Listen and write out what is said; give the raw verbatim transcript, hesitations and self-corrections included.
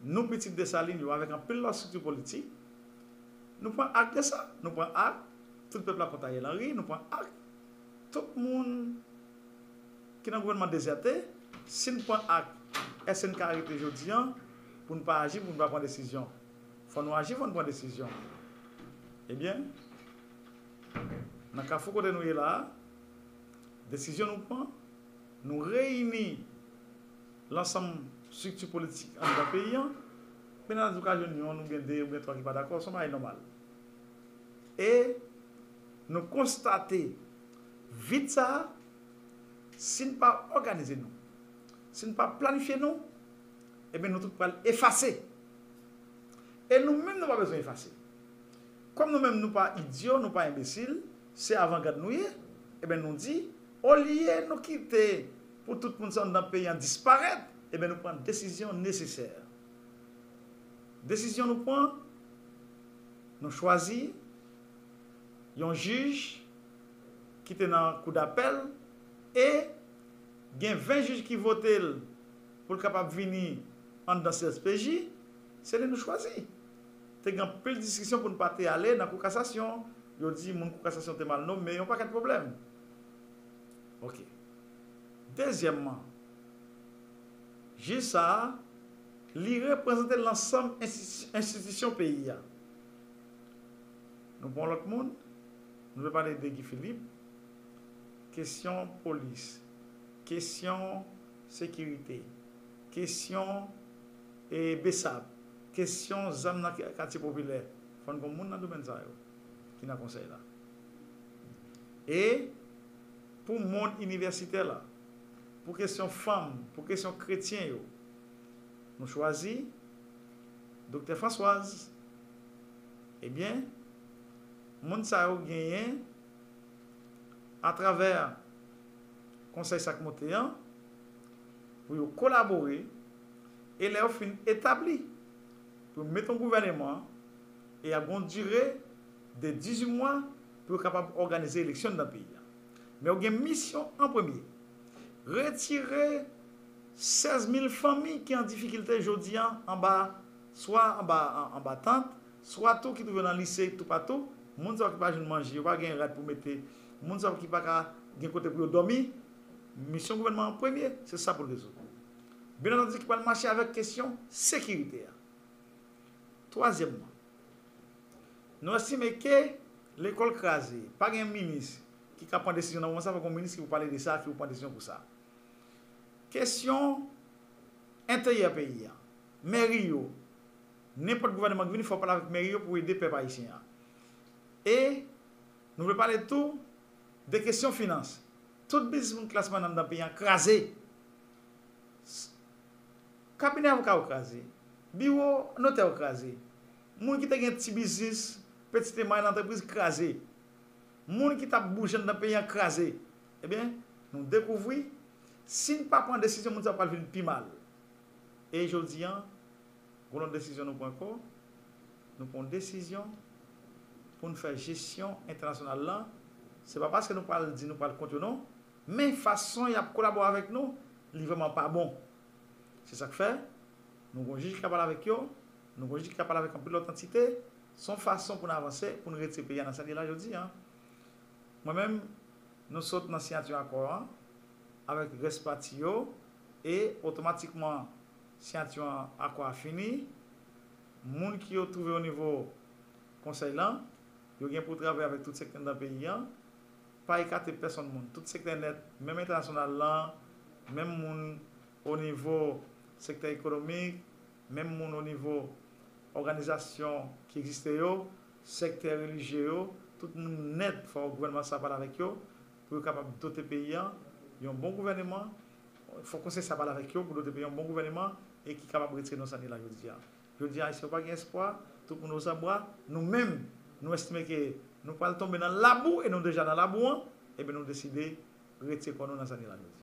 Nou pitit Desalin yo, avèk anpil lòt estrikti politik, nou pran ak de sa. Nou pran ak tout pèp la kont Ariel Henry, nou pran ak tout moun ki nan gouvènman dezète. Si n pran ak, èske n ka rete jodi a pou n pa aji, pou n pa pran desizyon? Fò nou aji, fò n pran desizyon. Ebyen, nan kafou kote nou ye la a, desizyon nou pran, nou reyini lansanm estrikti politik anndan peyi a, men nan di w ka jwenn yonn oubyen de oubyen twa ki pa dakò, se yon bagay nòmal. E nou konstate vid sa a, si n pa òganize nou, si n pa planifye nou, ebyen nou tout pral efase. E nou menm nou pa bezwen efase. Kòm nou menm nou pa idyo, nou pa enbesil, se avangad nou ye, ebyen nou di, olye nou kite pou tout moun sa anndan peyi a disparèt, ebyen nou pran desizyon nesesè. Desizyon nou pran, nou chwazi yon jij ki te nan kou dapèl e gen ven jij ki vote l pou l kapab vini anndan C S P J, se li nou chwazi. Te gen anpil diskisyon pou n pa te ale nan kou kasasyon. Yo di moun kou kasasyon te mal nome, yon pakèt pwoblèm. Ok. Dezyèmman, jij sa a, li reprezante lansanm enstiti-, enstitisyon peyi a. Nou pran lòt moun, nou vle pale de Guy Philippe, kesyon polis, kesyon sekirite, kesyon, e, BSAP, kesyon zam nan katye popilè. Fò n gen moun nan domèn sa yo ki nan konsèy la. E pou mond inivèsitè la, pou kesyon fanm, pou kesyon kretyen yo, nou chwazi Doktè Françoise. Ebyen, moun sa yo genyen atravè konsèy sa k monte an pou yo kolabore e lè yo fin etabli, pou yo mete yon gouvèneman e y ap gen yon dire de dizuit mwa pou yo kapab òganize eleksyon anndan peyi a. Men yo gen misyon an premye, retire sèz mil fanmi ki an difikilte jodi a anba, swa anba, an-, anba tant, swa tou ki twouve yo nan lise toupatou, moun sa yo ki pa jwenn manje, yo pa gen rad pou mete, moun sa yo ki pa ka gen kote pou yo dòmi, misyon gouvènman an premye, se sa pou l rezoud. Byen antandi ki pral mache avèk kesyon sekirite a. Twazyèmman, nou estime ke lekòl kraze, pa gen minis ki ka pran desizyon nan moman sa, fòk yon minis ki pou pale de sa, ki pou pran desizyon pou sa. Kesyon enteryè peyi a, mèri yo, nenpòt gouvènman ki vini, fò pale avèk mèri yo pou ede pèp ayisyen an. E nou vle pale tou de kesyon finans. Tout biznis moun klas mwayèn anndan peyi an kraze. Kabinè avoka yo kraze. Biwo notè yo kraze. Moun ki te gen ti biznis, petit e moyen entreprise kraze. Moun ki t ap bouje anndan peyi an kraze. Ebyen, nou dekouvri, si n pa pran desizyon, moun sa yo pral vin pi mal. E jodi a, gon lòt desizyon nou pran ankò. Nou pran yon desizyon pou n fè jesyon entènasyonal lan. Se pa paske nou pral di nou pral kont yo non, men fason y ap kolabore avèk nou, li vrèman pa bon. Se sa k fè, nou gon jij ki ka pale avèk yo, nou gon jij ki ka pale avèk anpil lòt antite. Se yon fason pou n avanse, pou n retire peyi a nan sa l ye la jodi a. Mwen menm, nou sot nan siyati akò an avèk rès pati yo e otomatikman siyati an, akò a fini. Moun ki yo twouve o nivo konsèy lan, yo gen pou travay avèk tout sektè anndan peyi an, pa ekate pèsonn moun, tout sektè nèt, menm entènasyonal lan, menm moun o nivo sektè ekonomik, menm moun o nivo òganizasyon ki egziste yo, sektè relijye yo, tout moun nèt fò gouvènman sa pale avèk yo pou yo kapab dote peyi an yon bon gouvèneman. Fò konsèy sa pale avèk yo pou dote peyi an yon bon gouvèneman e ki kapab retire nou sa n ye la jodi a. Jodi a, Ayisyen yo pa gen espwa, tout moun ozabwa. Nou menm, nou estime ke nou pral tonbe nan labou e nou deja nan labou an, ebyen nou deside retire kò nou nan sa n ye la jodi a.